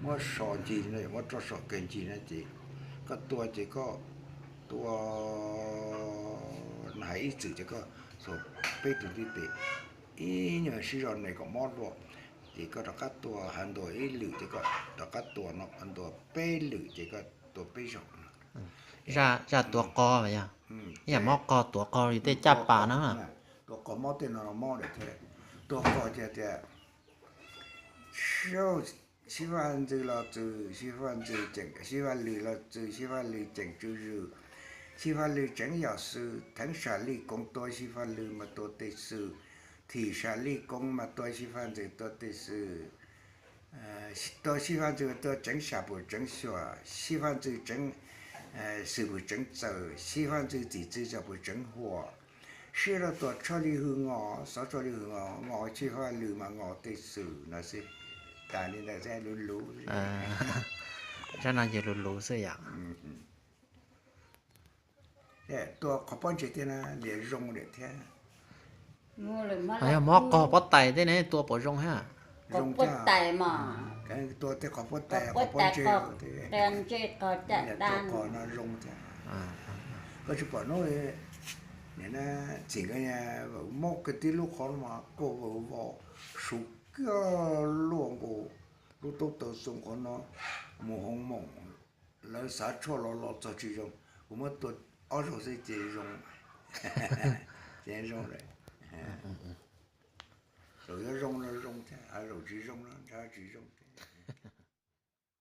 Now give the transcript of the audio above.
muab so ncig no, muab roj so kawg ncig no ces koj tua ces koj tua, hais ib txwm ces koj xuas peb tus ntiv tes ib nyuag sib zog nes kom mob dua, ces koj rov qab tua, hais ntua ib lwm ces koj rov qab tua no, ntua peb lwm ces koj tua peb zaug no. Zaj tua qos yog, ib yam mob qos tuav qos li tej caj pas no. Tua qos mob tej no mob lawm thiab. Tua qos ces tias, Xib Faj Ntxwg los txwm Xib Faj Ntxwg, Xib Faj Lwm los txwm Xib Faj Lwm ceem tswv zwm, Xib Faj Lwm tseev yam xwm theev sam lij koov tua Xib Faj Lwm mas tua tej xwm, thim sam lij koov mas tua Xib Faj Ntxwg tua tej xwm, tua Xib Faj Ntxwg tua tseev sam puas tseev xyuam, Xib Faj Ntxwg tseev xwm puas tseev txawm, Xib Faj Ntxwg txim txwv xyuam puas tseev huam, siab rau tuam tshoj li hws ngos, xov tshoj li hws ngos, ngos Xib Faj Lwm mas ngos tej xwm no xwb. Tas li ntawd xwb, luv luv. Zaj no yog luv luv xwb yom. Tua qhov pob ntseg thiab na, liam zoo lawm thiab. Yog mob qog pob tais tej ne tua puas zoo thiab? Zoo thiab. Tua tej qhov pob tais, qhov pob ntseg, tua qos no zoo thiab. Koj tsis pom hnub, nim no txim koj, vawm mob kawg tib lub qhov mas koj vawm vos suv kiag luaj nkaus lub taub taw xoo qhov no mus hoo moom, lawv xav tshuaj los los txog tsis zoo, kuv muab tua ob zaug xwb ces zoo, ces zoo lawm. Zaum yuav zoo no zoo thiab, zaum tsis zoo no ntshe tsis zoo thiab.